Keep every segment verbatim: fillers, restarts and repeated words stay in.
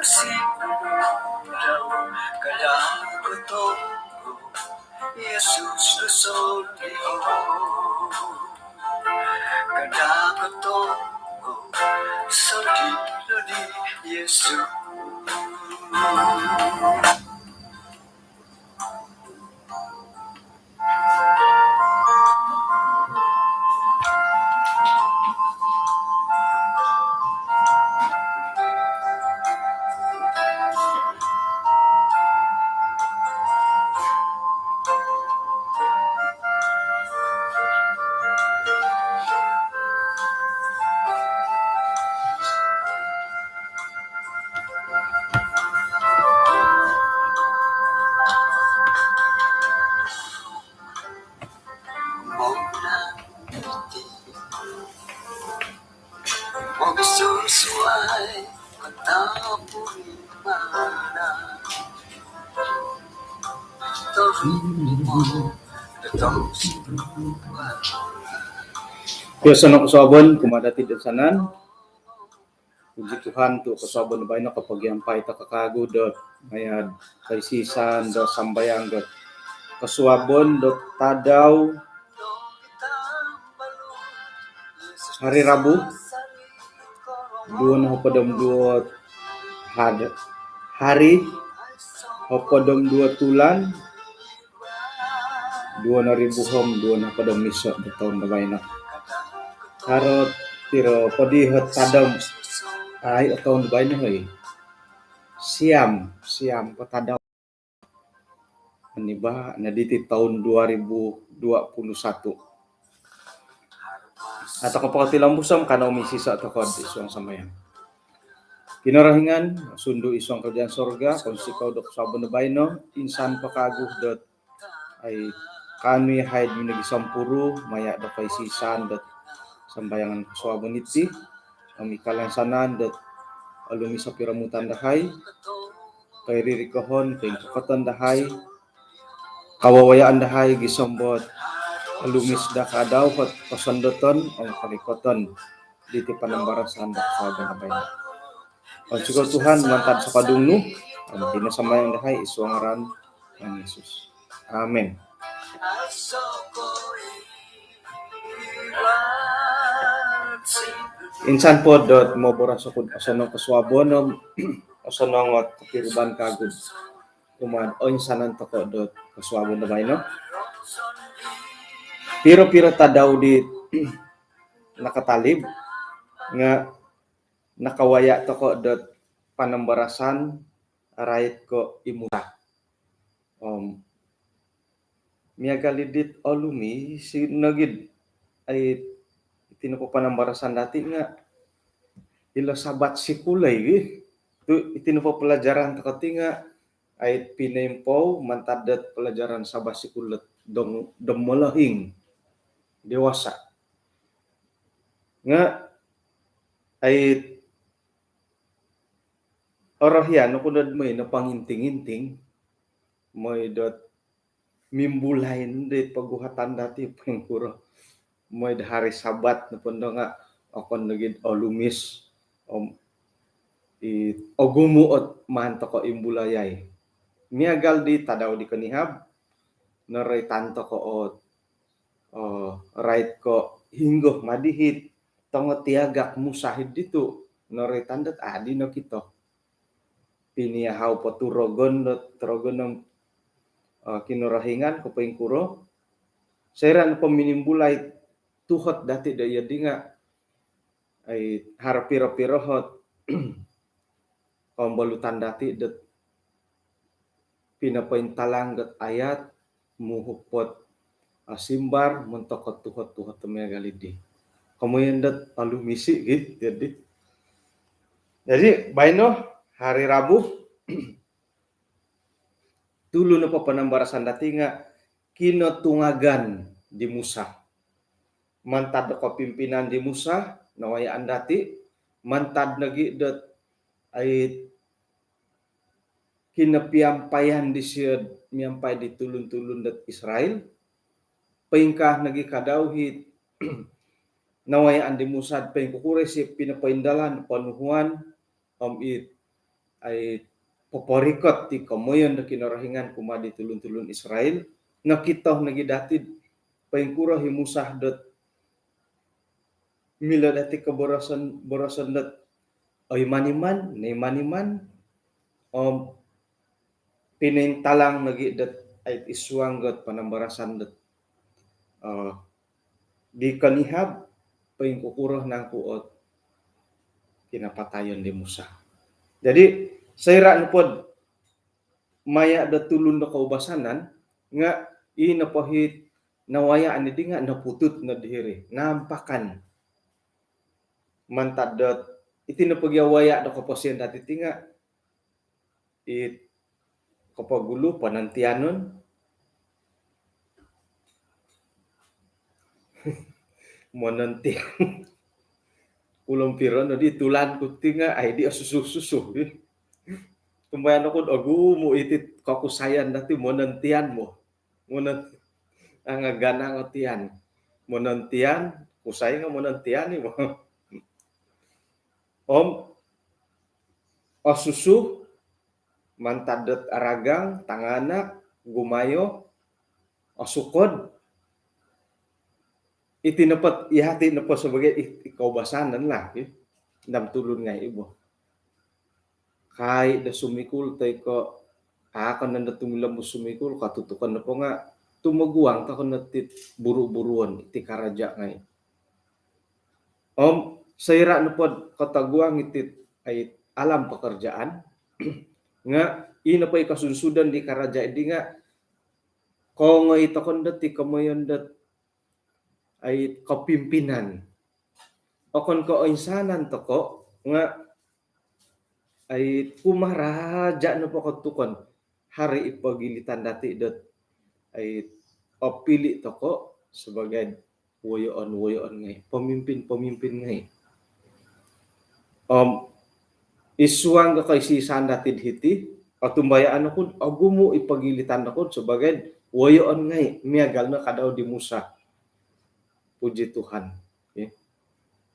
Kada kotonggo Yesus do sondiho. Kada kotonggo sondiho di Yesus. Kio, osonong kosuabon kumaa dati toinsanan. Puji Tuhan tu kosuabon baino kopogiampai toko kawagu do maya koisisan do sambayang do kosuabon do tadau hari Rabu, duo nohopod om duo had-, hari hopod om duo tulan duo noribu om duo nohopod om iso do toun do baino. Haro piro po di hot tadau ai o toun do baino, hoi. Siam, siam po tadau. Oniba no diti toun dua ribu dua puluh satu. Atau kopokotilombus om kanou misiso toko id suang sambayang. Kinorohingan, sundu id suang kerajaan sorga, kounsikou do kosuabon do baino, insan po kawagu dot ai kaanu yahai do minogisompuru maya do koisisan dot sambayangan kosuabon iti, om i kalansanan dot olumis o piromutan dahai, koiririkohon, koingkokoton dahai, kawawayaan dahai gisom dot olumis do kaadau hot kosondoton om korikoton diti panambarasan do kosuabon do baino. Kounsikou Tuhan mantad sokodung nu, om iti no sambayang dahai id suang ngaran Tuhan Yesus. Amin. Insan po dot moboros oku do osonong kosuabon om osonong ot kopiruban kawagu kumaa oinsanan toko dot kosuabon do baino. Piro-piro tadau di nakatalib nga nakawaya toko dot panambarasan rait ko i Musa. Om miagal i dit olumis nogi dot ai iti nopo panambarasan dati nga ilo Sabat sikul ai gi. Tu iti nopo pelajaran toko ti nga ai pinoimpou mantad dot pelajaran Sabat sikul dot dong, dong molohing dewasa. Nga ai orohian oku dot mooi no panginting-inting, mooi dot mimbulai no di poguhatan dati poingkuro. Mooi do hari Sabat nopo ndo nga okon nogi dot olumis om i ogumu ot maan toko imbulayai. Miagal di tadau di konihab, noroitan toko ot, oh, rait ko hinggo ma di hit tongo tiagak Musa hid ditu, noroitan dot adi nokito. Piniyahau po tu rogon dot rogon om, eh, Kinorohingan ko poingkuro. Soira nopo minimbulai tuhot dati do iyo di nga ai haro piro-piro hot kombolutan dati dot pinopointalang dot ayat muhupot asimbar montok tuhot-tuhot miagal i di. Komoyon dot olumis i gi, jadi. Jadi baino hari Rabu, tulu nopo panambarasan dati nga kinotungagan di Musa. Mantad do kopimpinan di Musa, nawayaan dati, mantad nogi dot ai kinopiampaian disio miampai di tulun-tulun dot Israel, poingkaa nogi kadau hit nawayaan di Musa dot poingkukuro isio pinopoindalan ponuhuan om it ai poporikot ti komoyon do Kinorohingan kumaa di tulun-tulun Israel, nokito nogi dati poingkuro i Musa dot milo dati koboroson, boroson dot oiman-iman, noiman-iman, om pinointalang nogi dot ai id suang dot panambarasan dot, eh, di konihab, poingkukuro nangku ot kinapatayon di Musa. Jadi, soira nopod maya do tulun do koubasanan, nga i nopo it nawayaan dii nga noputut no dihiri, nampakan. Mantad dot, iti nopo gia waya do koposion dati ti nga, it kopogulu ponontianon. Monontian. Ulun piro no di tulan ku ti nga, ai di osusu-susu. Tumbayaan oku, ogumu iti kokusayan dati monontian mo. Monon-, angaganang o tian. Monontian, kusai nga monontian ni mo. Om osusu, mantad dot aragang, tanganak, gumayo, osukod. Iti nopo, i hati nopo sebagai i, i koubasanan lah, i. Nda tulun ngai ibo. Kai do sumikul toi ko, a, kan nda tumilombus sumikul, katutukan nopo nga tumoguang tokou no ti buru-buruon, iti karaja ngai. Om soira nopod kotoguang iti, ai, alam pekerjaan, nga i nopo i kosunsudon di karaja dii nga kongoi tokou no dot i komoyon dot, ai, kepimpinan. Okon ko oinsanan tokou nga, ai, kumaraja nopo kotukon, haro i pogilitan dati dot, ai, opili tokou sebagai woyoon-woyoon ngai, pemimpin-pemimpin ngai. Om id suang do koisi-isaan dati hiti, otumbayaan oku, ogumu i pogilitan oku sebagai woyoon ngai, miagal no kadau di Musa. Puji Tuhan. Okey.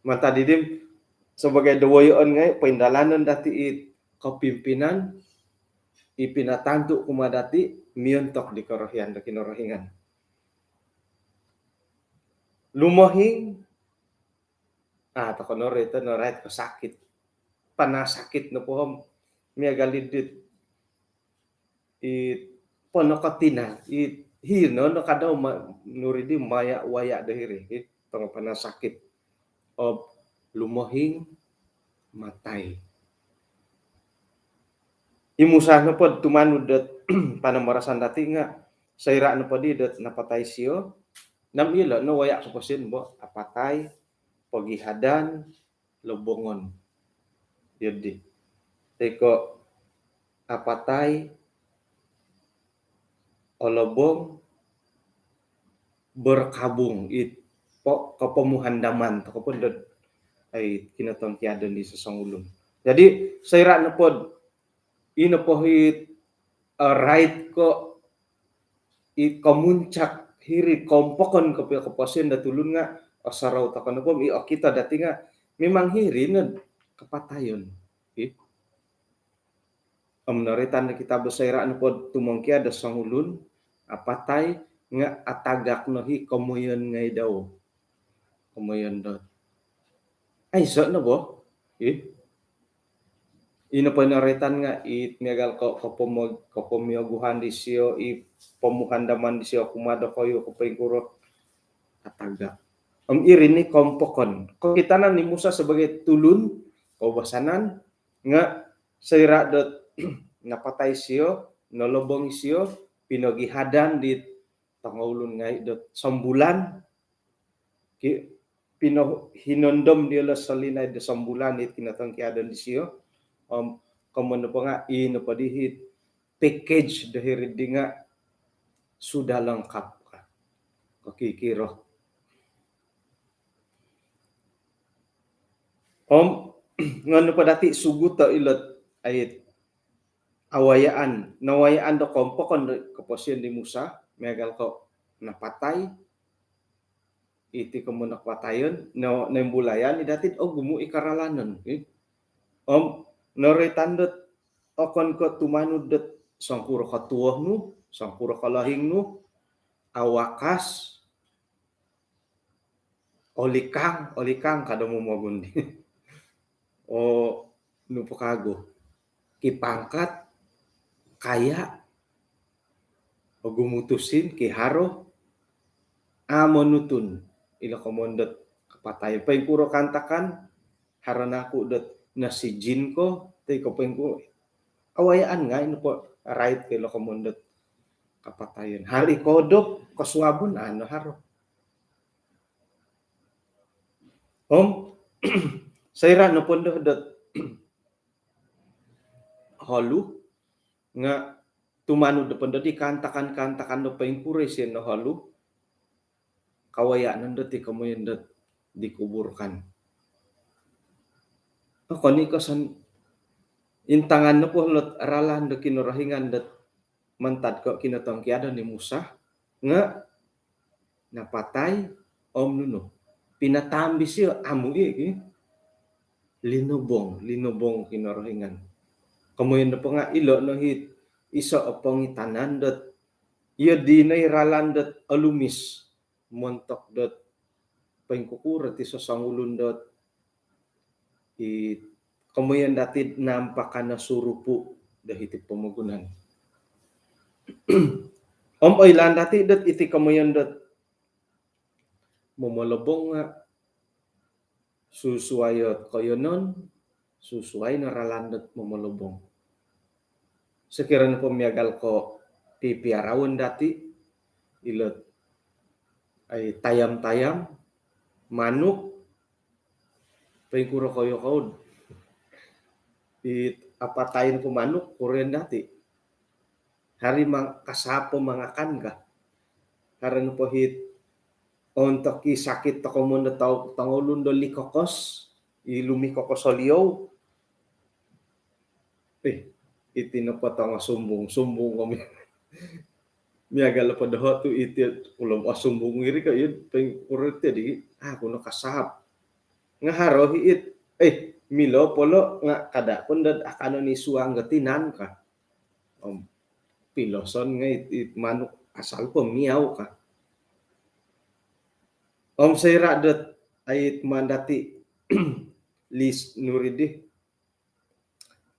Mantad dii, sebagai do woyoon ngai, poindalanon dati i kepimpinan, i pinatantu kumaa dati, miontok di korohian do Kinorohingan. Lumohing, a, tokou no ri, to no rait ko sakit. Panasakit nopo om, miagal dit, i ponoko tina, i hino no kadau ma-, nuri di maya waya do hiri, i tongo panasakit. Om lumohing, matai. I Musa nopod tumanud dot panambarasan dati nga, soira nopo di dot napatai isio, nam ilo no waya koposion bo, apatai, pogihadan, lobongon. Jadi, toi ko apatai, olobong, berkabung, it po-, kopomuhandaman, tokou po dot, ai, kinotongkiadan di sosongulun. Jadi, soira nopod, i nopo it, eh, rait ko, i komuncak hiri, kompokon kopio koposion do tulun nga, osorou tokou nopo om i okito dati nga, memang hiri no kapatayon. Okey. Om noroitan do Kitab do soira nopod tumongkiad do songulun apatai nga atagak no i komoyon ngai dau. Komoyon dot, aiso no bo. Okey. I nopo noroitan nga i miagal ko, kopomo-, kopomioguhan disio, i pomuhandaman disio kumaa dokoyu, ko poingkuro, atagak. Om iri ni kompokon. Kokitanan ni Musa sebagai tulun koubasanan nga soira dot napatai isio, nolobong isio, pinogihadan di tongoulun ngai dot sombulan, ki-, pino-, hinondom diolo solinaid do sombulan it kinotongkiadan disio. Om komoyon nopo nga, i nopo di it package do hiri dii nga sudah lengkap ka. Kokikiro. Om, ngan nopo dati suguto ilo it, ai, awayaan, nawayaan do kompokon do koposion di Musa, miagal ko napatai, iti komoyon do kapatayon, no, noimbulayan i dati, ogumu i karalanon, okey. Om, noroitan dot okon ko tumanud dot songkuro kotuo nu, songkuro kolohing nu, awakas, olikang, olikang kada momogun di. O, nu po kagu. Kipangkat, kaya, ogumu tusin, kiharo, a monutun. Ilo komoyon dot kapatayon. Poingkuro kaantakan, haro naku dot nasijin ko, toi ko poingkuro. Awayaan ngai nopo rait ko ilo komoyon dot kapatayon. Hari kodop, kosuabon, ano haro. Om, soira nopo ndo dot holu, nga tumanud nopo ndo di kaantakan-kaantakan do poingkuro isio no holu, kawaya nondo ti komoyon dot dikuburkan. Okon i ko san, intangan nopo lot ralan do Kinorohingan dot mantad ko kinotongkiadan ni Musa, nga napatai, om nunu. Pinatambis io amu i ki. Linobong, linobong Kinorohingan. Komoyon nopo nga ilo no hit iso o pongitanan dot, iyo di no i ralan dot olumis montok dot poingkukuro ti sosongulun dot i komoyon dati nampakan no surupu do hiti pomogunan. Om oilaan dati dot iti komoyon dot momolobong nga susuai ot koiyonon, susuai no ralan dot momolobong. Sokiro nopo miagal ko pipiaraon dati, ilot ai tayam-tayam, manuk, poingkuro koyo kou. I apatayon ko manuk, kuroyon dati. Hari mang-, kasapo mangakan ka. Haro nopo hit ontok i sakit tokou mondo tau, tongoulun do likokos, i lumikokos oliou. Eh, iti nopo tongosumbung, sumbung ko mi-, miagal po doho tu iti ulom osumbung iri ka, iyo, poingkuro ti di, ah, aku no kasap. Nga haro hit, eh, milo po lo, nga kada pun dot akanon i suang do tinan ka. Om piloson ngai it, it manuk asal po miau ka. Om soira dot ai it maan dati lis nuri di.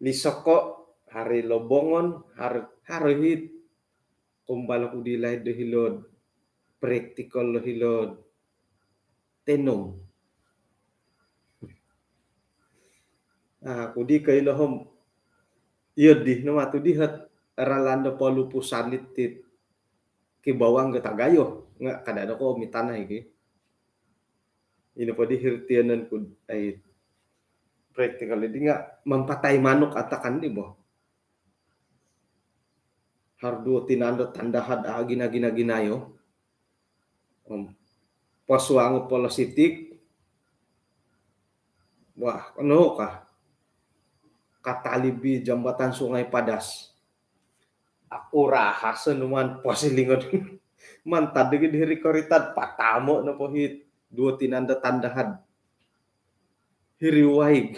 Lisoko, haro i lobongon, har-, haro hit. Kumbal oku di laid do hilo'd praktikal do hilo'd tenom. Ah, aku di koilo om. Iyo di, no matu di hot ralan do polupusan dit, dit kibawang ga tagayo. Nga kada do ko mitanai ki. Ino po di hiri tiyonon ku ai praktikal di nga mampatai manuk atakan di bo. Haro duo tinan do tandahad, ah, gina, gina, ginayo. Om, posuango polositik. Wah, kono ka. Katalib i jambatan Sungai Padas. Aku rahaso numan posilingon. Mantad di hiri korita, patamo nopo hit duo tinan do tandahad. Hiri waig.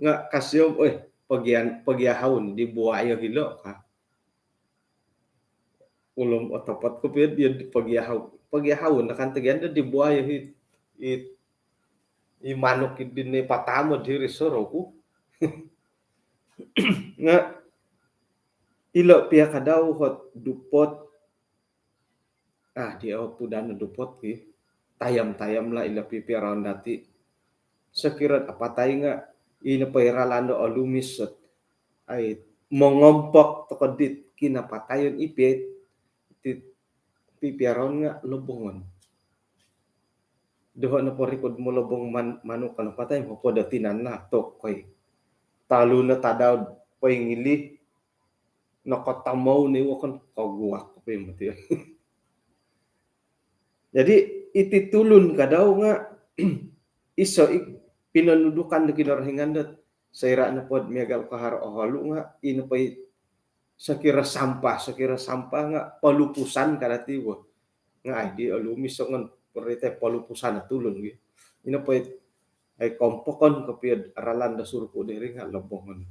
Nga kasiom, oi, pogian-, pogiahaun di buayo hilo ka. Ulom otopot ku pia dia di pogiahau-, pogiahaun akan tegian di buayo hi, i, i manuk i di ne patamo diri soroku. Nga ilo pia kadau hot dupot. Ah, di au pudan dupot ki. Tayam-tayam lah ilo pipiaraon dati. Sokiro apatai nga ino po i ralan do olumis ot ai mongompok toko dit kinapatayon i pia ti pipiaraon nga lobongon. Doho nopo rikod molobong man-, manuk ka napatai, mopo do tinan lah tokoi. Tolu no tadau poingili, nokotomou ni wokon koguak kopi mati. Jadi iti tulun kadau nga iso i pinonudukan do Kinorohingan dot soira nopo miagal ko haro oholu nga ino po i sokiro sampah, sokiro sampah nga polupusan kada ti bo. Nga ai di olumis songon perite polupusan tulun gi. Ino po i ai kompokon kopio ralan do surupu diri nga lobongon.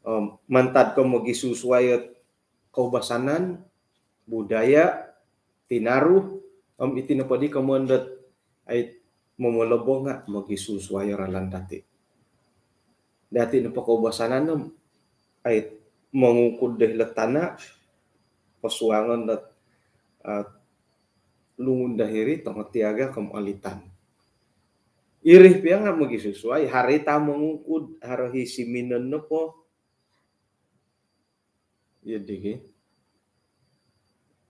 Om mantad ko mogisusuai ot koubasanan, budaya, tinaru, om iti nopo di komoyon dot ai momolobong nga mogisusuai o ralan dati. Dati nopo koubasanan om ai mongungkud do hilo tana, posuangon dot ah, lungun do hiri, tongo tiaga kom olitan. Iri pia nga mogisusuai, haro i tau mongungkud, haro i siminon nopo. Iyo digi.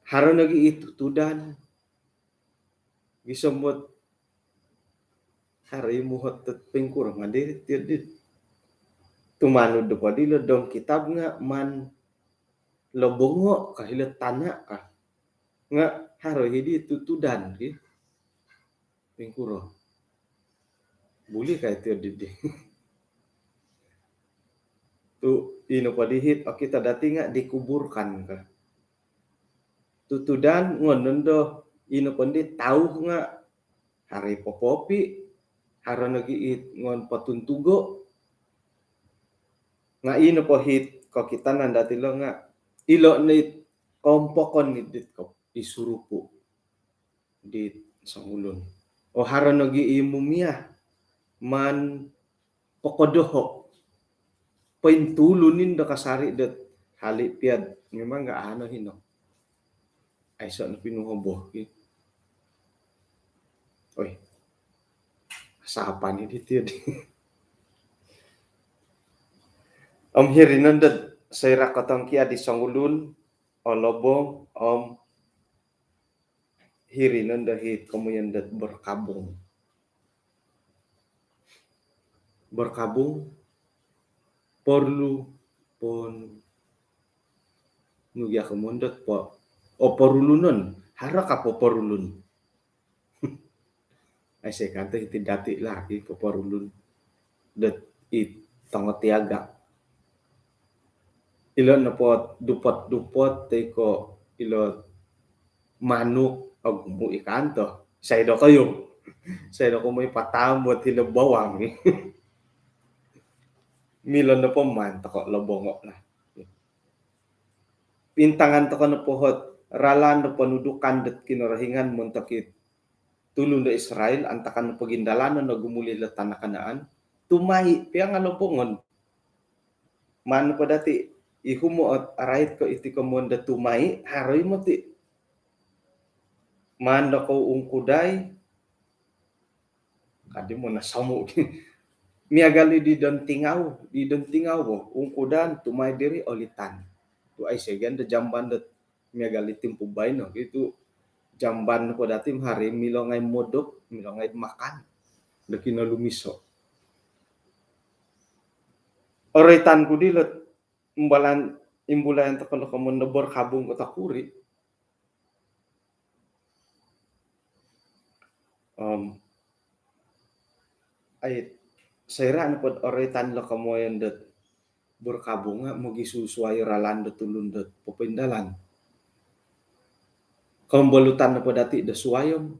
Haro nogi i tutudan. Gisom dot haro i muhot dot poingkuro nga diri ti di. Tumanud do po dilo dong kitab nga maan lobongo ka hilo tana ka. Nga haro i di tutudan ki. Poingkuro. Buli ka iti di di. Tu ino po di hiti, okito dati nga dikuburkan ka. Tutudan ngon nondo ino po di tau nga haro i popopi, haro nogi i ngon potuntugo. Nga ino po hiti kokitanan dati lo nga ilo no i kompokon ni dit ko i surupu di songulun. O haro nogi i mumia maan pokodoho. Pointulun indo kasari dot hali piad memang nga ano hino. Aiso no pinuhobo ki. Oi. Sapa ni di tiad. Om hiri nondo soira kotongkia di songulun, o lobong, om hiri nondo hiti komoyon dot berkabung. Berkabung perlu pon nugia komoyon dot po oporulunon, haro ka poporulun. Aiso kanto hiti dati lagi poporulun dot i tongo tiaga. Ilo nopo dupot-dupot toi ko ilo manuk, ogumu i kanto. Sai dokoyu. Sai dokoyu moi patam buat hilo bawang. Milo nopo maan toko lobongo lah. Intangan toko nopo hot ralan do ponudukan dot Kinorohingan montok i tulun do Israel antakan pogindalanon o gumuli lo tana Kanaan, tumai pia nga lobongon. Maan po dati ihumo ot arait ko iti komoyon do tumai, haro i moti. Maan do kou ungkudai, kadi mo nasamu. Miagal i di don tingau, di don tingau bo, ungkudan, tumai diri, olitan. Tu aiso gia do jamban dot miagal i timpu baino, gitu. Jamban po dati haro i milo ngai modop, milo ngai makan. Do kinolumiso. Oritan ku dilo, imbalan, imbulayan toko lo komoyon do berkabung ko tokuri. Om ai soira nopo dot oritan lo komoyon dot berkabung nga mogisusuai ralan do tulun dot popoindalan. Kombolutan nopo dati do suai om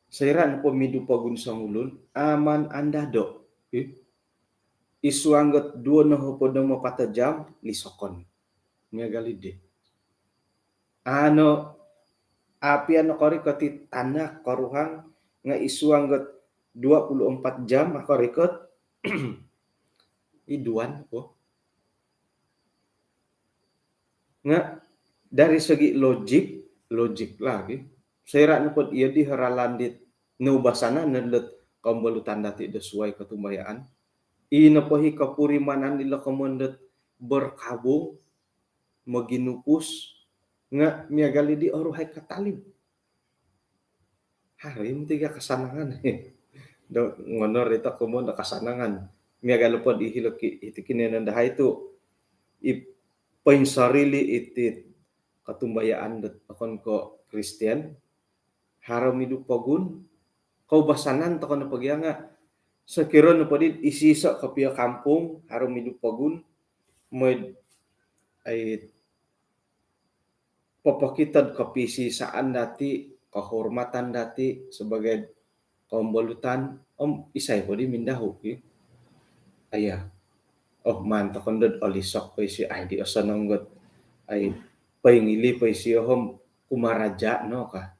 soira nopo midu pogun songulun, aman andado. Ih. Id suang dot duo nohopod om apat jam, lisokon. Miagal i di. Ano, apian nokorikot i tana koruhang nga id suang dot dua puluh empat jam nokorikot iduan po. Nga dari segi logik, logik lagi. Soira nopo dot iyo di ralan dit noubasanan dot kombolutan dati do suai kotumbayaan. Ino po i kopurimanan dilo komoyon dot berkabung, moginupus, nga miagal i di oruhai katalib. Haro i moti gia kasanangan. Do ngonor ito komoyon do kasanangan. Miagal po di hilo ki, iti kinoyonon dahai tu i poinsorili iti kotumbayaan dot okon ko Kristian. Haro midu pogun, koubasanan toko nopo gia nga sokiro nopo di isoiso kopio kampung, haro midu pogun, mooi ai popokito do kopisisaan dati, kehormatan dati sebagai kombolutan, om isai po di mindahu ki. Aya. Oh, maan tokou nod olisok po isio, ai di osonong ot, ai, poingili po isio om kumaraja no ka.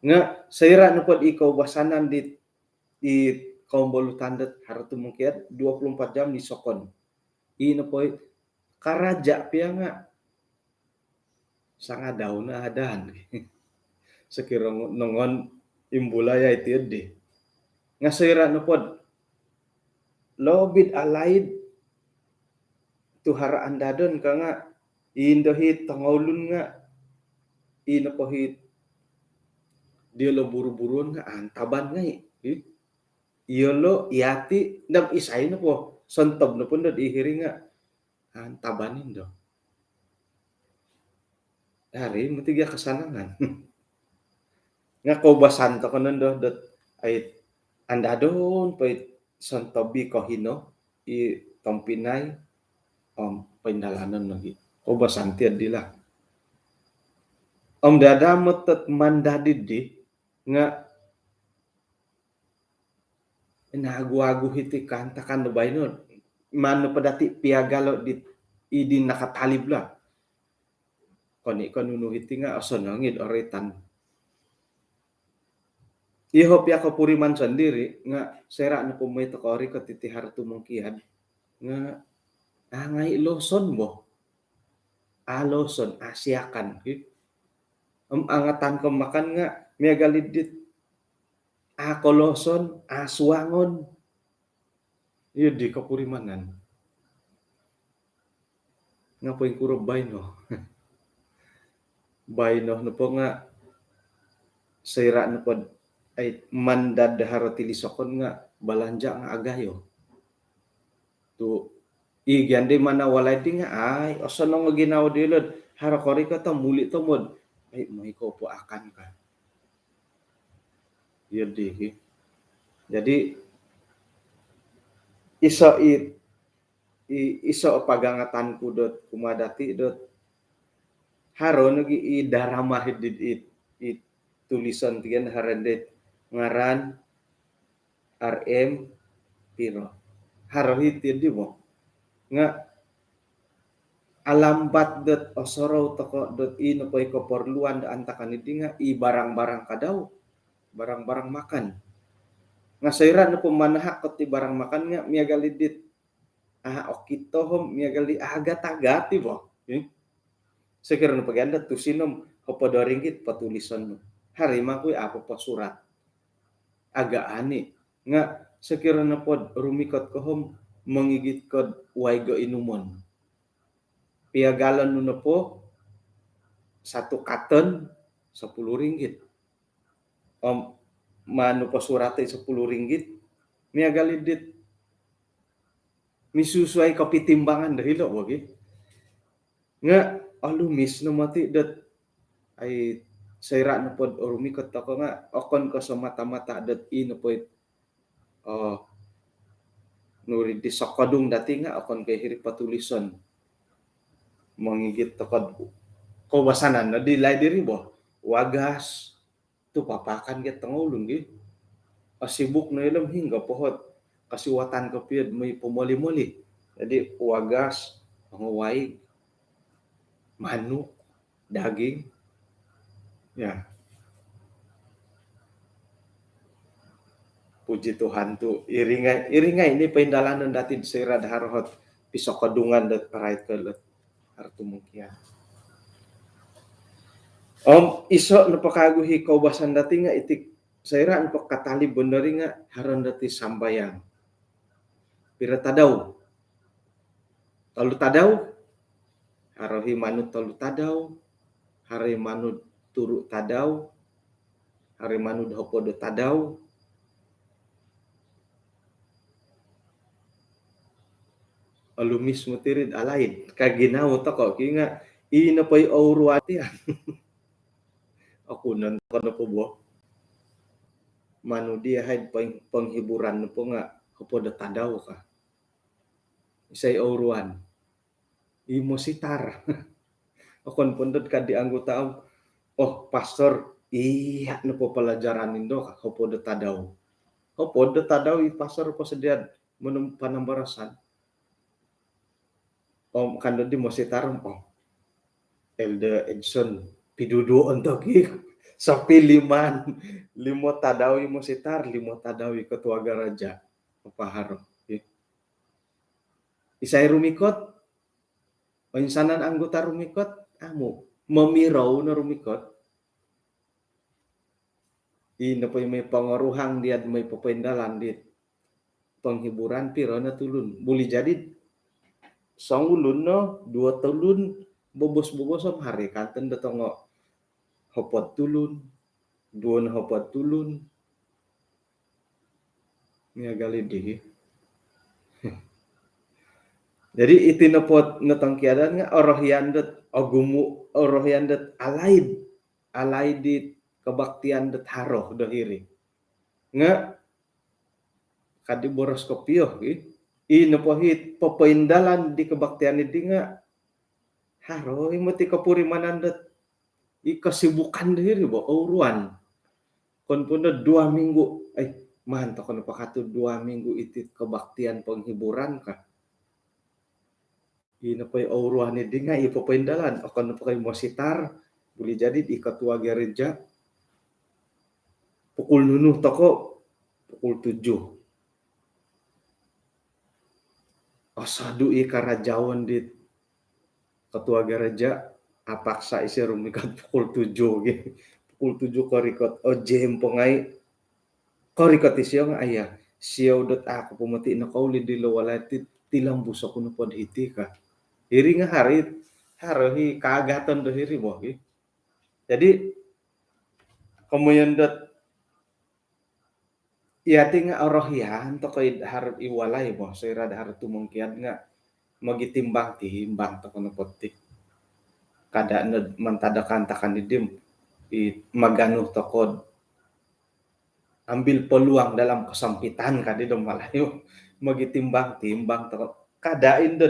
Nga soira nopo di koubasanan di, di kombolutan dot haro tumungkiad dua puluh empat jam di sokon. I nopo i karaja pia nga sangadau no adan. Sokiro nongon imbulai ai ti di. Nga soira nopo dot lobi alaid tu haro andadon ka nga, indo hi tongoulun nga, i nopo hi diolo buru-buruon nga antaban ngai. Hi? Iolo, iati, nam isai nopo, sontob nopo ndo di hiri nga antaban indo. Dari mati gia kasanangan. Nga koubasan tokou nondo dot, ai, andadon po i sontob i kohino, i tompinai, om poindalanon lagi. Koubasan ti di lah. Om dadamot dot mandadi di, nga inagu-agu hiti kaantakan do baino. Maan nopo dati piagalo di, i di nakatalib lah. Koni ko nunu hiti nga osonong id oritan. Iho pia kopuriman sondiri nga soira nopo moi tokou ori ko titi haro tumungkiad nga angai loson bo. Aloson, asiakan, ki. Om angatan ko makan nga miagal i dit akoloson, asuangon. Iyo di kopurimanan. Nga poingkuro baino? Baino nopo nga soira nopo dot, ai, mandad haro tilisokon nga balanja nga agayo. Tu i gia di mana walai di nga, ai, osonong o ginawo diolo dot haro korikot om muli tomod. Ai, moi ko po akan ka. Iyo di, ki. Jadi iso i, i, iso pagangatan ku dot kumaa dati dot haro nogi i darama hiti, i, i tulison ti gia haro dit ngaran R M piro. Haro hiti di bo. Nga alambat dot osorou tokou dot i nopo i koporluan do antakan i di nga i barang-barang kadau, barang-barang makan. Nga soira nopo manahak ko ti barang makan nga miagal i dit, ah, okito om miagal i agat-agat i bo. Hmm? Sokiro nopo gia ndo tusin om hopod do ringgit po tulison nu. Haro i mangkui apo po surat. Agaan i. Nga sokiro nopo dot rumikot ko om mongigit ko do waig o inumon. Piagalon nu nopo satu katon sepuluh ringgit. Om maan nu po surat i sepuluh ringgit. Miagal i dit misusuai kopitimbangan do hilo bo, ki. Nga olumis no moti dot, ai, soira nopo dot rumikot tokou nga okon ko semata-mata dot i nopo it, oh, nuri di sokodung dati nga okon ko hiri po tulison. Mongigit tokou dot koubasanan no di laid diri bo. Wagas, tu papakan gia tongoulun, ki. Osibuk no ilo om hinggo po ot kosiwatan kopio dot moi pomoli-moli. Jadi wagas, waig, manuk, daging. Ya. Puji Tuhan tu iri ngai, iri ngai i poindalanon dati soira do haro ot pisokodungan dot parait ko lot haro tumungkiad. Om iso nopo kagu i koubasan dati nga iti, soira nopo katalib bo ndo ri nga haro ndo ti sambayang. Piro tadau? Tolu tadau. Haro i manud tolu tadau, haro i manud turu tadau, haro i manud hopod tadau. Olumis moti iri alaid ka ginawo tokou, ki, nga i nopo i ouruan ti, ah. Okunon tokou nopo bo. Manu di ahai peng-, penghiburan nopo nga hopod tadau ka. Isai ouruan? I mositar. Okon po ndo ka di anggota, oh, pastor, iya nopo pelajaran indo ka, hopod tadau. Hopod tadau i pastor posodia do monom-, panambarasan. Om kan di mositar om, oh, Elder Edson, piduduon tokou. Sapiliman, limo tadau i mositar, limo tadau i ketua gereja. Apa haro, okey. Isai rumikot? Oinsanan anggota rumikot? Amu. Momirou no rumikot. I nopo i moi pongoruhang diya moi popoindalan di penghiburan, piro no tulun. Buli jadi songulun no, duo tulun, bobos-bobos om haro i kanto do tongo hopod tulun, duo no hopod tulun. Miagal i dii. Jadi iti nopo notongkiadan nga orohian dot ogumu, orohian dot alaid, alaid di kebaktian dot haro do hiri. Nga kadi boros kopio, i. I nopo i popoindalan di kebaktian i di nga haro i moti kopurimanan dot i kesibukan do hiri bo, ouruan. Okon po do dua minggu, ai, maan tokou no pakatu dua minggu iti kebaktian penghiburan ka. I nopo i ouruan i di nga i popoindalan, okon nopo ko i mositar, buli jadi i ketua gereja. Pukul nunu tokou? Pukul tujuh. Osodu i karajaon di ketua gereja, apaksa isio rumikot pukul tujuh gi. Pukul tujuh korikot, ojempongai. Korikot isio nga, aya, siou dot aku po moti nokouli dilo walai ti, tilombus oku nopo do hiti ka. Hiri nga haro i, haro i kaagaton do hiri bo gi. Jadi komoyon dot iyati nga orohian tokou i haro i walai bo, soira do haro tumongkiad nga mogitimbang-timbang tokou nopo ti. Kada no mantad do kaantakan i di, i maganu tokou, ambil peluang dalam kesempitan kadi do Malayu. Mogitimbang-timbang tokou. Kada indo,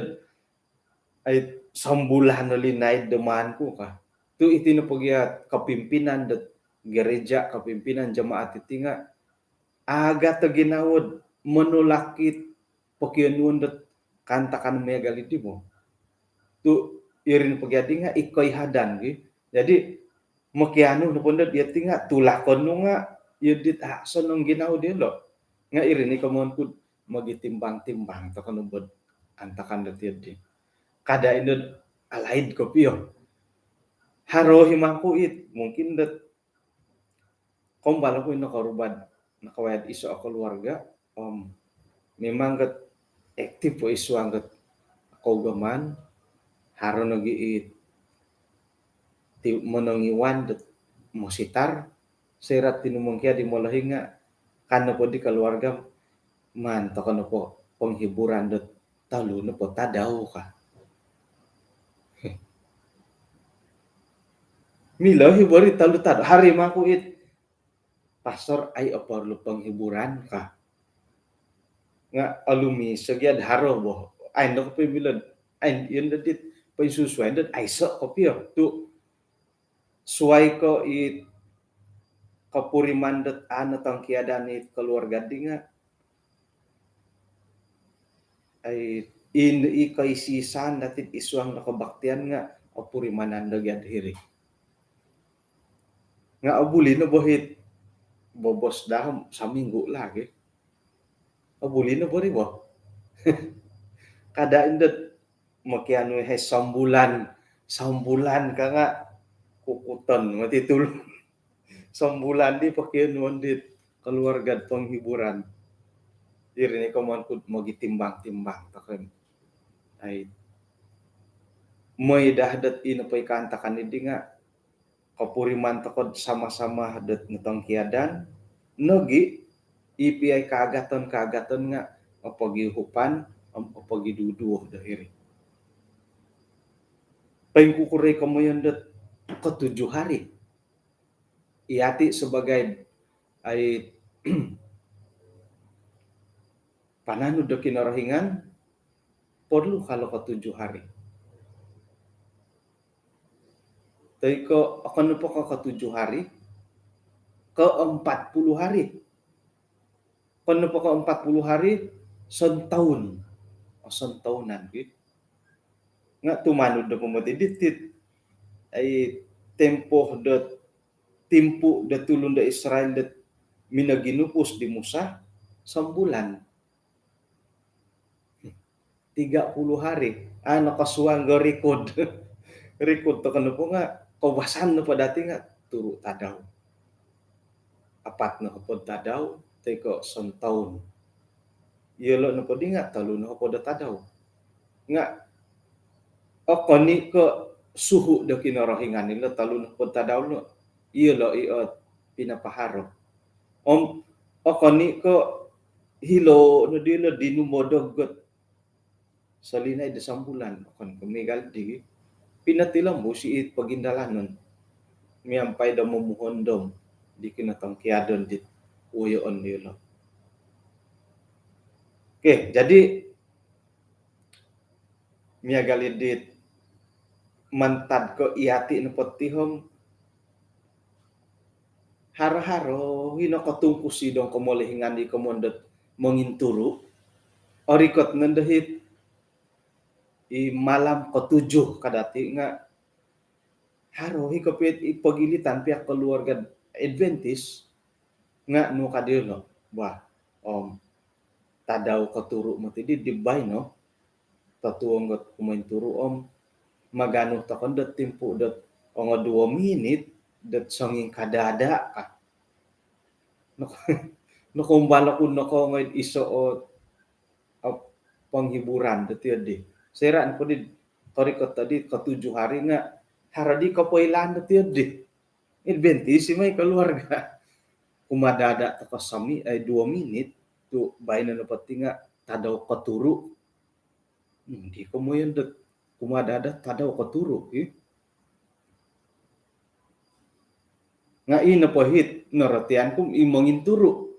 ai, sombulan no linaid do maan ku ka. Tu iti nopo gia kepimpinan dot gereja, kepimpinan jemaat iti nga agat o ginawo do menolak it pokionuon dot kaantakan miagal i di bo. Tu iri nopo gia di nga i koihadan gi. Jadi mokianu nopo ndo iyati nga tulakon nu nga iyo dit a sonong ginawo diolo. Nga iri no i komoyon ku do mogitimbang-timbang tokou no bo do antakan dot iyo di. Kada indo alaid kopio. Haro i mangku it, mungkin dot kombal oku i nokoruba do nakawaya do iso o keluarga, om memang gat aktif po i suang gat kougamaan, haro nogi i ti monongiwan dot mositar, soira tinumongkiad i molohing nga kan nopo di keluarga, maan tokou nopo penghiburan dot tolu nopo tadau ka. Milo i bo ri tolu tadau, haro i mangku it, "Pastor, ai oporlu penghiburan ka." Nga olumis gia do haro bo. Ai ndo kopio milo, ai iyo ndo dit poinsusuai ndo, aiso kopio. Tu suai ko i kopuriman dot a notongkiadan i keluarga di nga, ai, i, i koisi-isaan dati id suang do kebaktian nga opurimanan do gia do hiri. Nga obuli no bo it bobos daa saminggu lagi. Obuli no bo ri bo. Kada indo mokianu hai sombulan, sombulan ka nga kukuton moti tulu. Sombulan di pokionuon di keluarga penghiburan. Iri no i komoyon ku do mogitimbang-timbang tokou. Ai, moi daa dot ino po i kaantakan i di nga kopuriman tokou do sama-sama dot notongkiadan, nogi i pia i kaagaton-kaagaton nga opogiuhupan om opogiduduo do hiri. Poingkukuro i komoyon dot ketujuh hari? Iyati sebagai, ai, pananud do Kinorohingan, porlu ka lo ketujuh hari? Toi ko okon nopo ko ketujuh hari, ke empat puluh hari? Okon nopo ko empat puluh hari, sontoun. O, sontounan gi. Nga tumanud do pomoti ditit ai tempoh do timpu do tulun do Israel do minoginupus di Musa sombulan. Tiga puluh hari. Ah, nakasuang ga rekod. Rekod to kano po nga kawasan no po dati nga turu tadau. Apat no hopod tadau, toi ko sontoun. Iyolo no po di nga tolu no hopod tadau. Nga okon i ko suhu do Kinorohingan ilo tolu no hopod tadau no. Iyolo i o pinapaharo. Om okon i ko hilo no dilo di numodog got solinaid do sombulan, okon ko miagal di. Pinotilombus i pogindalanon miampai do momuhondom di kinotongkiadon dit woyoon dilo. Okey, jadi miagal i dit mantad ko iyati no po ti om haro-haro i nokotungkus i dong komolohingan di komoyon dot monginturu. Orikot nondo hiti i malam ketujuh ka dati nga haro i kopio i pogilitan pihak keluarga Adventist nga nu ka diolo. Wah, om tadau koturu moti di di baino. Totuong got kumointuru om maganu tokou dot timpu dot ongo duo minit dot songingkada-ada ka. Nok-, nokombal oku nokoongoi iso o, o penghiburan dot iyo di. Soira nopo di korikot tadi ketujuh hari nga haro di kopoilaan dot iyo di. Adventist i mai keluarga. Kumadada tokou somi, eh, duo minit tu baino nopo ti nga tadau koturu. Hmm, di komoyon dot kumadada tadau koturu i. Nga i nopo hiti norotian ku i monginturu,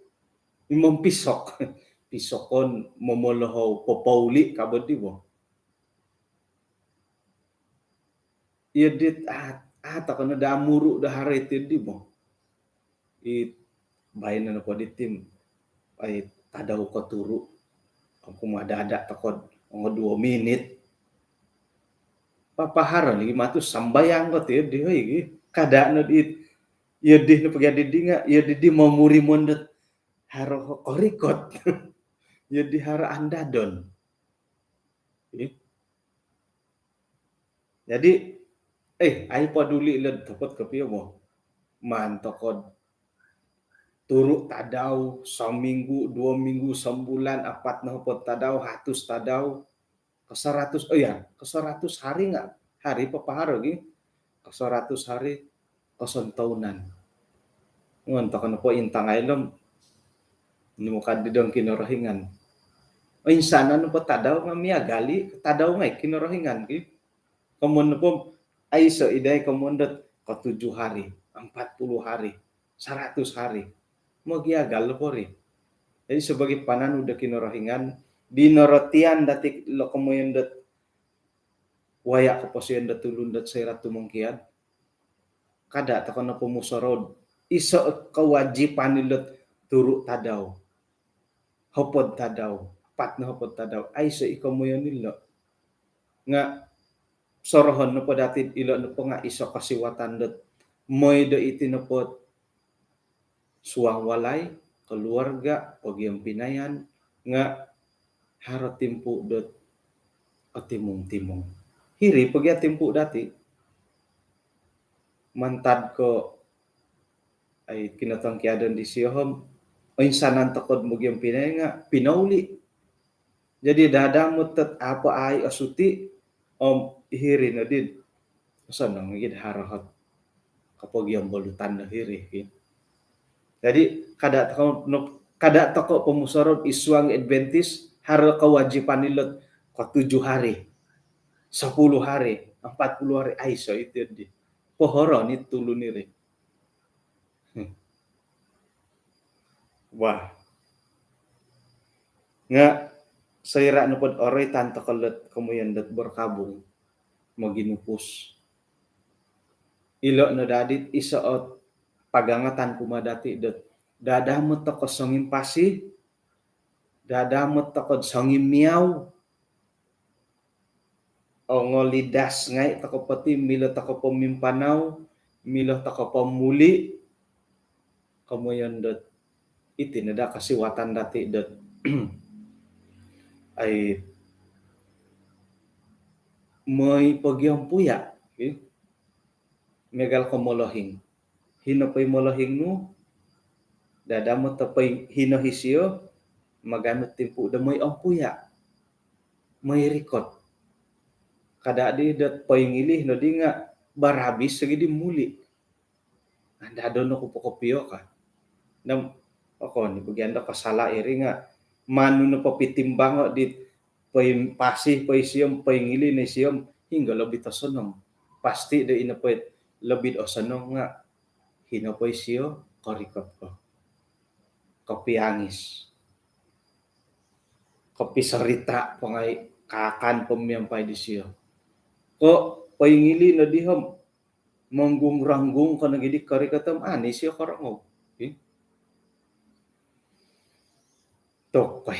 i mompisok. Pisokon momolohou popouli ka bo di bo. Iyo dit, ah, ah, tokou no daa muru do haro iti di bo. I baino nopo di tim, ai tadau koturu. Kumadada tokou ongo duo minit. Papaharo lagi matu sambayang ko ti di hoi gi. Kada no di, iyo di no pagi adi di nga, iyo di di momurimon dot haro korikot. Iyo di haro andadon. Ih. Jadi, eh, ai paduli led topot kopio mo. Maan tokou turu tadau, saminggu, duo minggu, sombulan, apat nohopod tadau, hatus tadau, keseratus, oh ya, keseratus hari nga, hari papaharo gi, keseratus hari, kosontounan. Ngon tokou nopo intangai lom, nimukad di dong Kinorohingan. Oinsanan nopo tadau nga miagal i tadau ngai Kinorohingan ki. Komoyon nopo aiso i dai komoyon dot ketujuh hari, empat puluh hari, seratus hari. Mogiagal nopo ri. Jadi sebagai pananud do Kinorohingan, di norotian dati lo komoyon dot waya koposion dot tulun dot soira tumongkiad. Kada tokou nopo musorou. Iso kewajipan ilo turu tadau. Hopod tadau. Apat nohopod tadau. Aiso i komoyon ilo. Nga sorohon nopo dati ilo nopo nga iso kosiwatan dot moi do iti nopo suang walai, keluarga, pogiompinayan, nga haro timpu dot otimung-timung. Hiri pogi timpu dati. Mantad ko, ai, kinotongkiadan disio om, oinsanan tokou mogiompinai nga pinouli. Jadi dadamot dot apo ai osuti, om hiri no di osonong i gid haro ot kopogiombolutan do hiri ki. Jadi kada tokou no, kada tokou pomusorou i suang Adventist haro kewajipan ilo ketujuh hari, sepuluh hari, empat puluh hari, aiso iti di. Pohoro ni tulun iri. Hmm. Wah. Nga soira nopo dot oroitan tokou dot komoyon dot berkabung, moginupus, ilo no dadi iso ot pagangatan kumaa dati dot dadamot tokou songimpasi, dadamot tokou songimiau. ongolidas ngai' toko' po ti, milo toko' po mimpanau, milo toko' po muli', komoyon dot iti no daa kosiwatan dati' dot ai, moi pogiampuya', eh, miagal ko molohing. Hino poi molohing nu, dadamot o poi hino hisio, maganu timpu do moi ampuya', moi rikot. Kada' di dot poingili no di nga' barabis lagi di muli'. Andado no ku po kopio ka. Nam, okon i' bagian do kasala' iri nga' manu no popitimbango' di poimpasi, poisiom, poingili no isiom, hinggo lobi tosonong. Pasti do ino poi lobi osonong nga' hino poi sio korikot ko. Kopiangis. Kopisorita' po ngai', kaakan po miampai disio. Ko' poingili no di om monggung-ronggung ko nogi di korikot om ani sio korongou. Ih. Tok poi.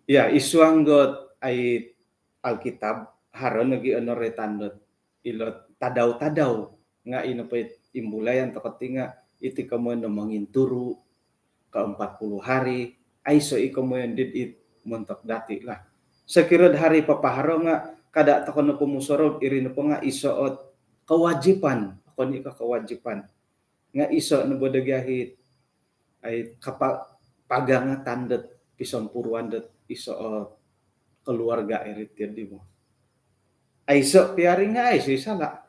Ya, isuang dot ai Alkitab, haro nogi onoroitan dot ilo tadau-tadau. Nga' ino poi imbulayan toko' ti nga' iti komoyon do monginturu', keempat puluh hari, aiso' i komoyon did it montok dati' lah. Sokiro do hari papaharo nga' kada' toko' nopo musorou, iri nopo nga' iso' ot kewajipan, okon i' ko' kewajipan. Nga' iso' no bo do gia hit ai kapa-, pagangatan dot pisompuruan dot iso' o keluarga iri tiyo di mo. Aiso' piari nga' aiso' i sala'.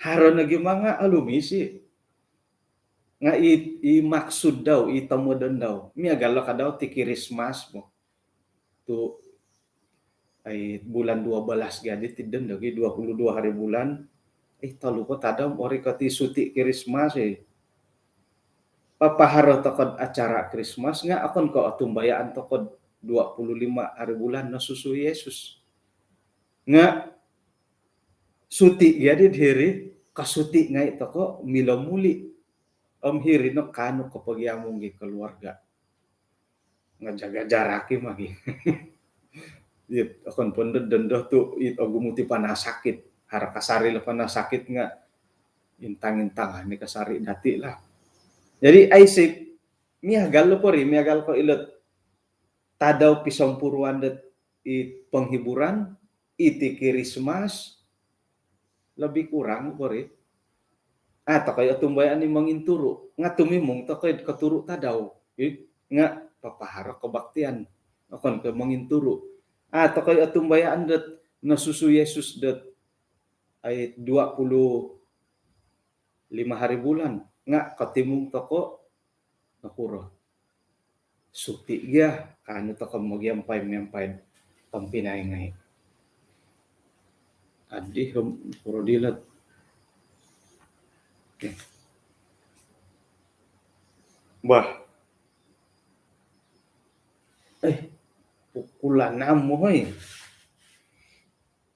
Haro nogi manga' olumis i. Nga' i, i maksud dau, i tomodon dau. Miagal lo kadau ti Kirismas mo. Tu' ai bulan dua belas gadi tidden dogi, dua puluh dua hari bulan. Eh, tolu po tadau om orikot i suti Kirismas, eh. Papaharo toko'd acara Kirismas nga' okon ko' otumbayaan toko'd dua puluh lima hari bulan nosusu Yesus. Nga' suti gadi diri, kasuti ngai' toko' milo muli'. Om hiri no kaanu kopogiamung i keluarga. Ngajaga jarak i magi. Iya, okon pondo dondo tu' it ogumu ti panasakit. Haro kasari lo panasakit nga' intang-intang ni kasari dati' lah. Jadi aiso' i, miagal lo pori, miagal ko' ilot tadau pisompuruan dot i penghiburan, iti Kirismas, lebih kurang pori. Ah, tokoi otumbayaan i monginturu', nga' tumimung tokoi koturu' tadau, eh, nga' papaharo kebaktian, okon ko' monginturu'. Ah, tokoi otumbayaan dot nosusu Yesus dot ai dua puluh lima hari bulan, nga' kotimung toko' nokuro. Suti gia, kaanu toko' mogiampai-miampai tompinai ngai'. Adih, nokuro dilot. Bah. Eh, pukul enam, hoi.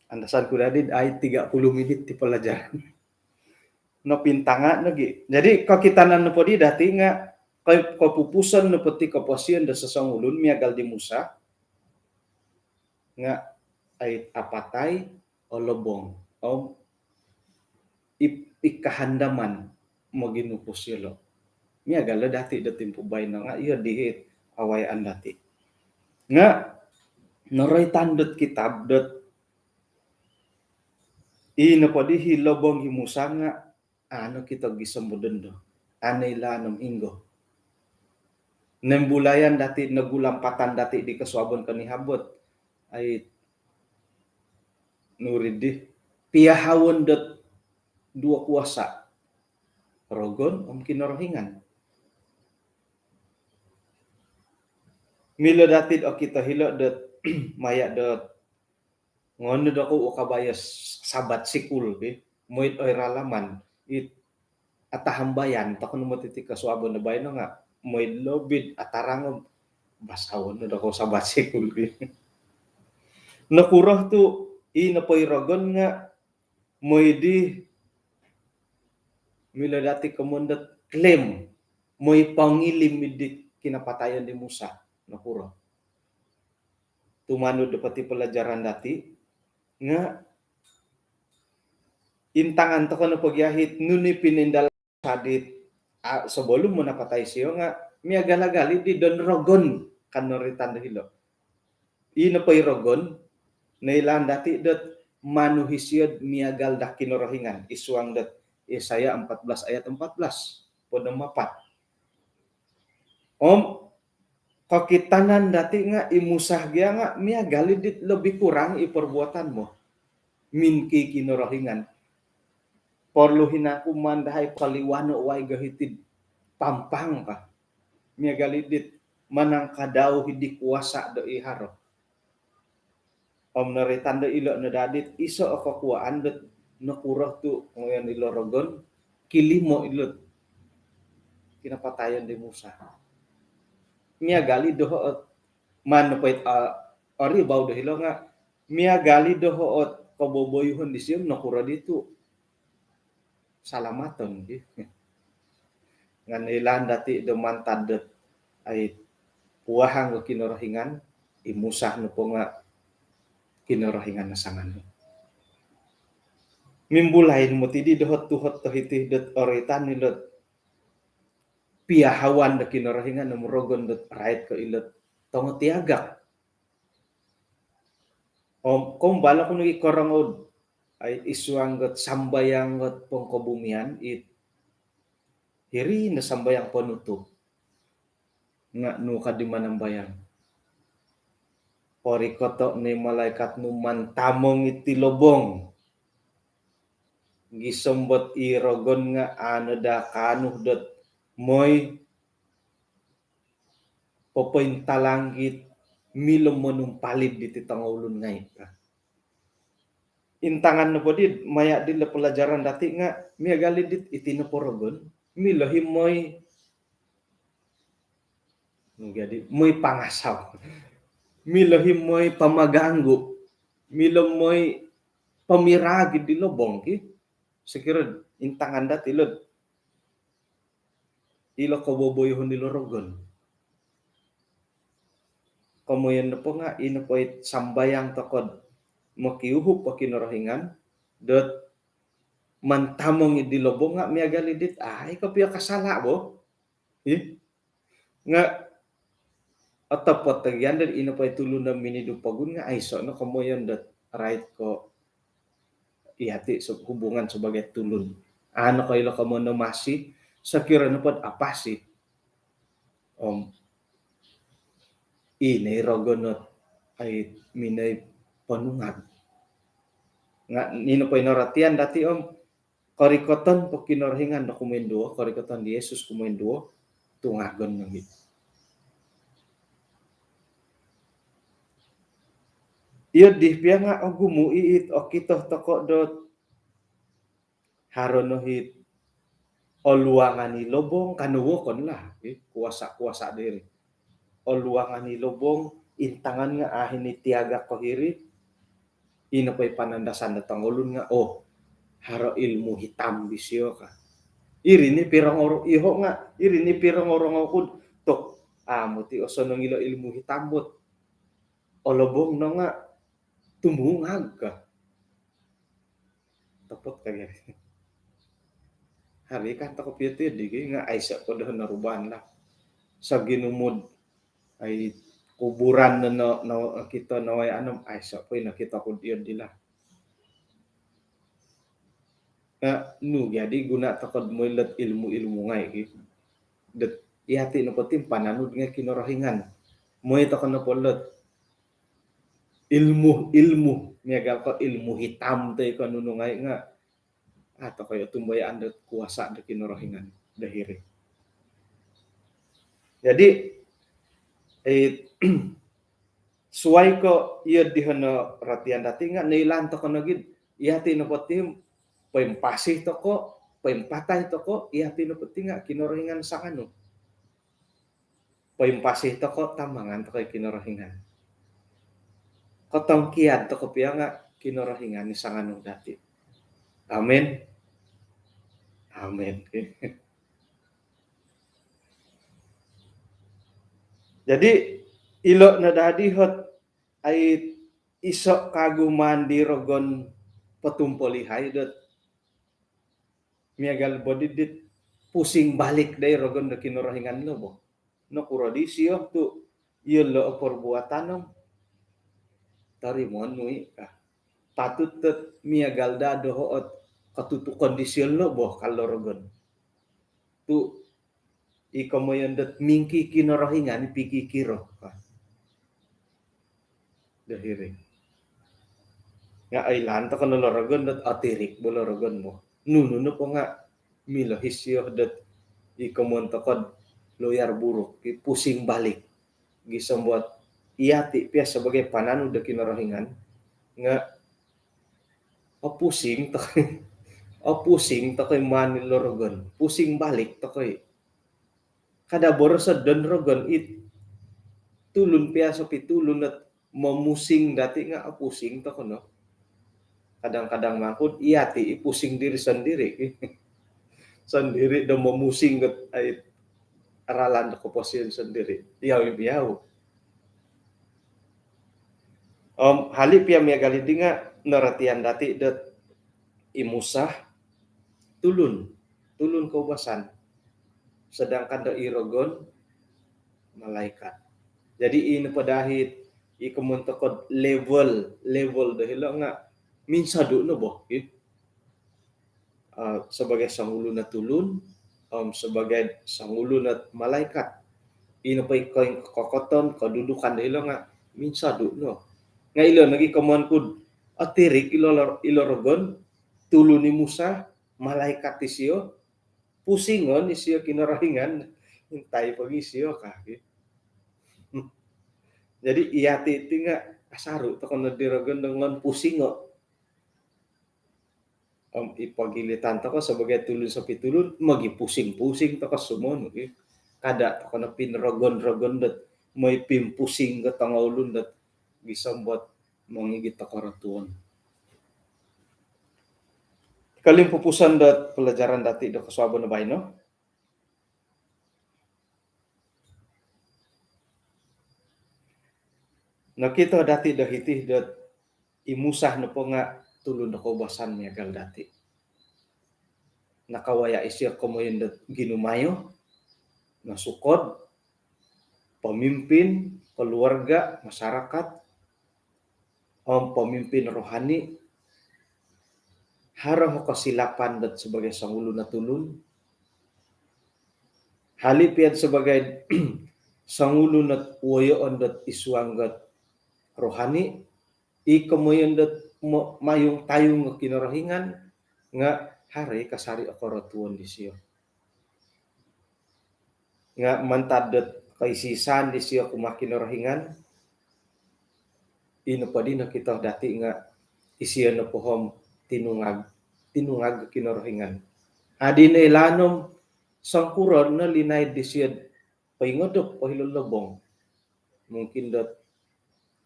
Andasan ku dadi ai tiga puluh minit ti pelajaran. Nopintanga' nogi. Jadi, kokitanan nopo di dati' nga' ko-, kopupuson nopo ti koposion do sosongulun miagal di Musa nga' ai apatai, olobong. Om i, i kahandaman moginupus iyolo'. Miagal lo dati' do timpu baino nga' iyo dihit awayaan dati'. Nga' noroitan dot kitab dot i nopo di hi lobong hi Musa nga' ano kito gisom bo dondo. Ano ilaan om inggo. Nembulayan dati', nogulampatan dati' di kosuabon konihabot. Ai, nuri di. Piyahawon dot duo kuasa. Rogon om Kinorohingan. Milo dati'd okito hilo' dot maya' dot ngonu dokou o kabayo s-, sabat sikul, bi. Moi'd oiralaman, it atahambayan toko' no moti ti kosuabon do baino nga' moi'd lobi'd atarang om basawon no dokou sabat sikul, bi. Nokuro tu' i nopo i rogon nga' moi di milo dati' komoyon dot klaim, moi pongilim di kinapatayon di Musa, nokuro. Tumanud do poti pelajaran dati', Nga' intangan toko' nopo gia hiti nunu i pinindalanon dit, a, sebelum napatai sio nga' miagal-agal i di don rogon kan noroitan do hilo'. I nopo i rogon noilaan dati' dot manu i sio'd miagal do Kinorohingan i suang dot Yesaya empat belas ayat empat belas, podo mapat. Om kokitanan dati' nga' i Musa gia nga' miagal i dit lebih kurang i perbuatan mu. Min ki Kinorohingan. Porlu hinaku mandahai koliwano' waig hiti'd pampang ka. Miagal i dit manangkadau hidi kuasa' do i haro. Om noroitan do ilo' no dadi' iso' o kokuwaan dot nokuro tu' ngoyon ilo rogon, kilimo' ilo'd kinapatayon di Musa. Miagal i doho' ot, maan nopo it, a, oribau do hilo' nga' miagal i doho' ot koboboyuhon disio nokuro ditu' salamaton ki. Nga' noilaan dati' do mantad dot ai puahang do Kinorohingan, i Musa nopo nga' Kinorohingan no sanganu. Mimbulai no moti di doho' tuhot do hiti dot oroitan ilo'd piahawan do Kinorohingan om rogon dot rait ko' ilo'd tongo tiagak. Om kombal oku nogi korongou'd ai i suang dot sambayang dot pongkobumian it hiri no sambayang ponutup. Nga' nu kadi manambayang? Porikoto' no i malaikat nu mantamong iti lobong. Gisom dot i rogon nga' a' no daa kaanu dot moi popointalang it milo monumpalid diti tongoulun ngai' ka. Intangan nopo di maya' dilo pelajaran dati' nga' miagal i dit iti nopo rogon milo i moi, jadi moi pangasau, milo i moi pamaganggu, milo moi pamiragi di lobong ki. Sokiro intangan dati' ilo'd ilo koboboyuhon ilo rogon. Komoyon nopo nga' ino po it sambayang toko'd mokiuhup o Kinorohingan dot mantamong i di lobong nga' miagal i dit ai kopio kasala' bo. Ih. Nga' otopot ogi andad ino po i tulun do minidu pogun nga' aiso' no komoyon dot rait ko' iyati' hubungan sebagai tulun. A' no koilo komoyon do masi, sokiro nopod apasi. Om ino i rogon ot ai minoi ponungag. Nga' ino po i norotian dati' om korikoton po Kinorohingan do kumoinduo, korikoton di Yesus kumoinduo, tungagon nogi. Iyo di pia nga' ogumu' i it okito toko' dot haro no it oluangan i lobong, kanu wokon lah, i kuasa-kuasa diri. Oluangan i lobong, intangan nga' a' i nitiagak ko hiri. Ino po i panandasan do tongoulun nga', oh, haro ilmu hitam disio ka. Iri ni pirongoro-, iho nga' iri ni pirongorongou ku'd tok, amu ti osonong ilo ilmu hitam bot. Olobong no nga' tumungag ka. Topot ka gia. Hari kan toko pio ti digi nga' aiso' po do norubaan lah. Soginumud ai kuburan no, no, no kito no ai anom aiso' po i nokito ku iyo di lah. Nga' nu gia di guna toko'd moi lot ilmu-ilmu ngai' ki. Dot iyati' nopo ti pananud ngai' Kinorohingan. Moi toko' nopo lot ilmu-ilmu, miagal ko' ilmu hitam toi ko' nunu ngai' nga' a' toko' otumbayaan dot kuasa' do Kinorohingan do hiri. Jadi, eh, suwai ko' iyo diho no ratian dati' nga' noilaan toko' nogi'd iyati' nopo ti poimpasi toko', poimpatai toko', iyati' nopo ti nga' Kinorohingan sanganu. Poimpasi toko', tamangan toko' i Kinorohingan. Kotongkiad toko' pia nga' Kinorohingan i sanganu dati'. Amin. Amin. Jadi, ilo' no dadi hot ai iso' kagu maan di rogon potumpolihai dot miagal bo di dit pusing balik dai rogon do Kinorohingan lo bo. Nokuro di sio tu' iyolo' o porbuatan om torimoon nu i' ka. Patut dot miagal daa doho' ot kotutukon di sio lo bo ka lo rogon. Tu' i komoyon dot mingki-Kinorohingan i pikikiro ka. Do hiri. Nga' oilaan toko' no lo rogon dot otirik bo lo rogon bo. Nunu nopo nga' milo hi sio dot i komoyon toko'd loyar buruk, i pusing balik. Gisom dot iyati' pia sabagai pananud do Kinorohingan nga' opusing toko', opusing toko' i maan ilo rogon. Pusing balik toko' i. Kada' boroso' don rogon it tulun pia sopi tulun dot momusing dati' nga' opusing toko' no. Kadang-kadang mangkud iyati' i pusing diri sondiri'. Sondiri' do momusing dot ai ralan do koposion sondiri'. Iyau, iyau. Om hali' pia miagal iddi nga' norotian dati' dot i Musa tulun, tulun koubasan. Sedangkan do i rogon malaikat. Jadi i nopo dahit i komoyon toko'd level, level do hilo' nga' minsodu' no bo i. Ah, sabagai songulun o tulun om sabagai songulun o malaikat. I nopo i koingkokoton, kodudukan do hilo' nga' minsodu' no. Nga' ilo nogi komoyon ku'd otirik ilo, ilo rogon, tulun i Musa, malaikat isio, pusingon isio Kinorohingan, intai pogi isio ka. Jadi iyati' ti nga' asaru' toko' noddi rogon do ngon pusingo'. Om i pogilitan toko' sabagai tulun sopi tulun, mogipusing-pusing toko' sumonu' ki. Kada' toko' no pinrogon-rogon dot moi pimpusing ko tongoulun dot gisom dot mongigit toko' rotuon. Kolimpupuson dot pelajaran dati' do kosuabon baino. Nokito dati' do hiti dot i Musa nopo nga' tulun do koubasan miagal dati'. Nakawaya' isio komoyon dot ginumayo, nosukod, pemimpin, keluarga, masyarakat, om pemimpin rohani. Haro kosilapan dot sabagai songulun o tulun. Hali' pia'd sabagai songulun ot woyoon dot i suang dot rohani, i komoyon dot mo-, mayung-tayung o Kinorohingan, nga' haro i kasari' o korotuon disio. Nga' mantad dot koisi-isaan disio kumaa Kinorohingan, i nopo di nokito dati' nga' isio nopo om tinungag, tinungag Kinorohingan. Adi' noilaan om songkuro no linaid disio'd poingodop po hilo' lobong. Mungkin dot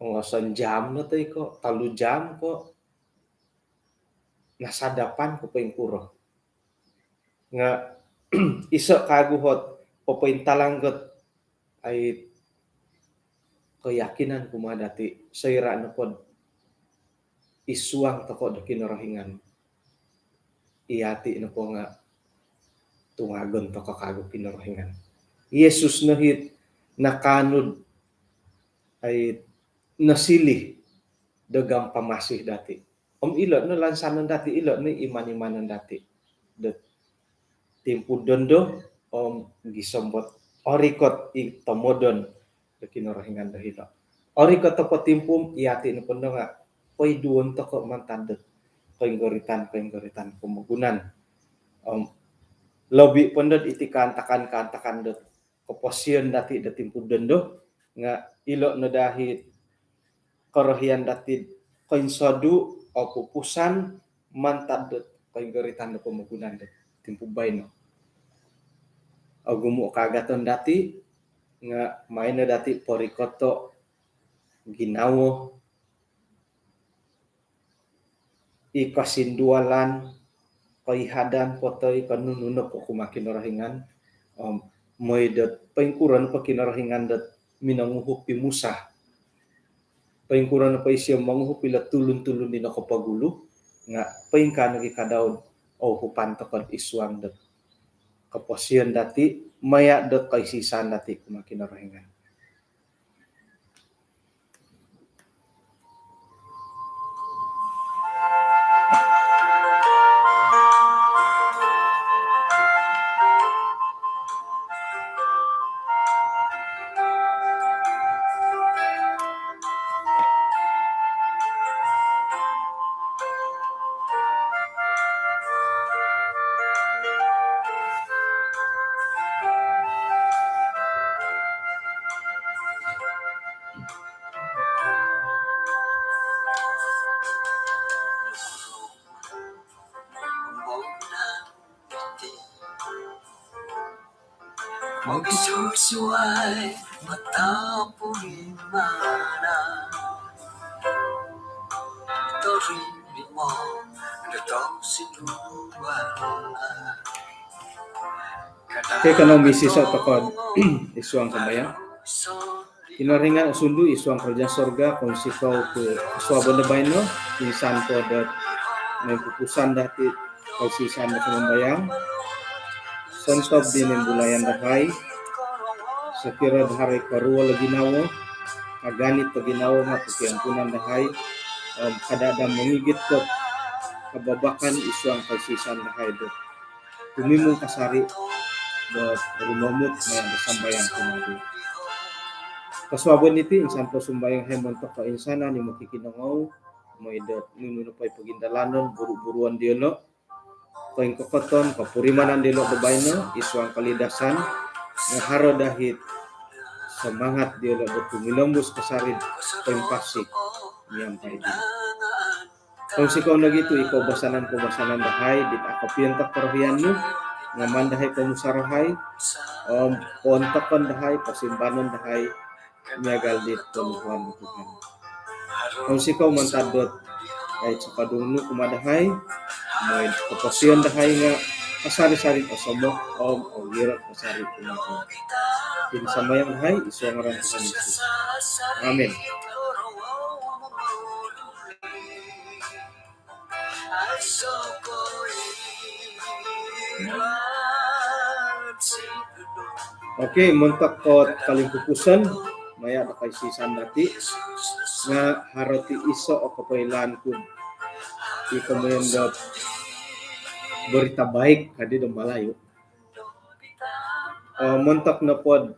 ongoson jam no toi ko' tolu jam ko' nasadapan ko' poingkuro. Nga' iso' kagu ot popointalang dot ai keyakinan kumaa dati', soira' nopod i suang toko' do Kinorohingan, iyati' nopo nga' tungagon toko' kagu Kinorohingan. Yesus no hit nakaanu'd ai nosilih do gam pamasi dati'. Om ilo' no lansanon dati', ilo' no iman-imanon dati' dot timpu dondo om gisom dot orikot i tomodon do Kinorohingan do hilo'. Orikot toko' timpu om iyati' nopondo nga' poiduon toko' mantad dot koinggoritan-koinggoritan pomogunan. Om lobi' pondod iti kaantakan-kaantakan dot koposion dati' do timpu dondo nga' ilo' no dahit korohian dati'd koinsodu', opupusan mantad dot koinggoritan do pomogunan dot timpu baino. Ogumu' o kaagaton dati' nga' maan no dati' porikoto' ginawo i kosindualan, koihadan po toi ko' nunu nopo kumaa Kinorohingan, om moi dot poingkuro nopo Kinorohingan dot minonguhup i Musa. Poingkuro nopo isio monguhup ilo tulun-tulun di nokopogulu, nga poingkaa nogi kadau do ouhupan toko id suang do koposion dati, maya do koisisan dati kumaa Kinorohingan. Mogisusuai matapuri mana tori limo datang sinua. Okey, kanou misiso tokou id suang sambayang. Kinorohingan osundu id suang kerajaan sorga, kounsikou tu kosuabon do baino, insan po do mimpupusan dati koisisan do sumambayang. Sontob di nimbulayan dahai, sokiro do haro i koruol o ginawo, aganit o ginawo nga pokiampunan dahai, om kada daa mongigit do kababakan id suang koisisan dahai do tumimung kasari do rumomut maya do sambayang kumaa. Kosuabon diti insan po sumambayang hai montok koinsanan i mokikinongou, mooi do nunu nopo i pogindalanon, buru-buruon diolo, koingkokoton, kopurimanan diolo do baino id suang kalidasan, nga haro daa it semangat diolo do tumilombus kasari poimpasi miampai dii. Kounsikou nogi tu i koubasanan-koubasanan dahai dit akapiontok korohian nu, nga maan dahai pomusarahai, om pontokon dahai, posimbanon dahai, miagal dit ponuhuan nu Tuhan. Kounsikou mantad dot ai sokodung nu kumaa dahai, mooi koposion dahai nga kasari-sari osomok, om ogirot kasari kumaa dahai. Iti no sambayang dahai id suang ngaran Tuhan Yesus. Amin. Okey, montok ko kalingkukuson maya do koisisan dati, nga haro ti iso o kopoilaan ku i komoyon do berita baik kadi do Malayu. Eh, montok nopo do,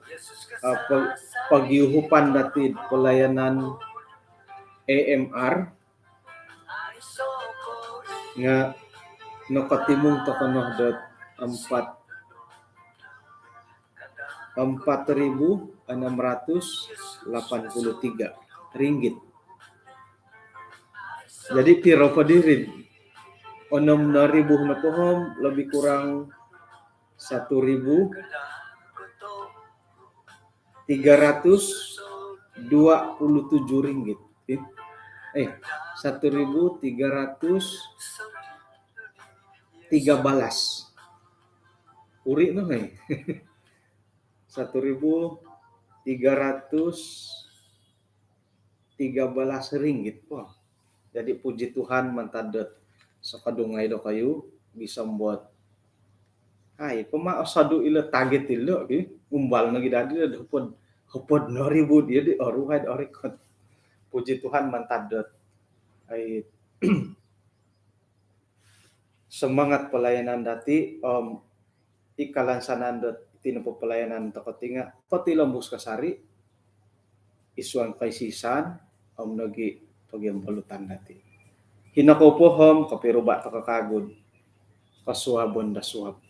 eh, po-, pogiuhupan dati pelayanan A M R, nga nokotimung tokou no do empat, empat ribu enam ratus lapan puluh tiga ringgit. Jadi piro po diri? Onom no ribu nopo om lebih kurang satu ribu tiga ratus dua puluh tujuh ringgit. Eh, eh, satu ribu tiga ratus tiga belas. Uri no, eh. Satu ribu tiga ratus tiga belas ringgit po. Jadi puji Tuhan mantad dot sokodung ai dokoyu gisom dot ai poma osodu ilo target ilo, ki. Umbal nogi dadi do hopod, hopod no ribu dii di oruhai do orikot. Puji Tuhan mantad dot ai semangat pelayanan dati, om i kalansanan dot iti nopo pelayanan tokou ti nga potilombus kasari id suang koisisan om nogi pogiambalutan dati. Hino kou po om kopiruba tokou kawagu do kosuabon do suab.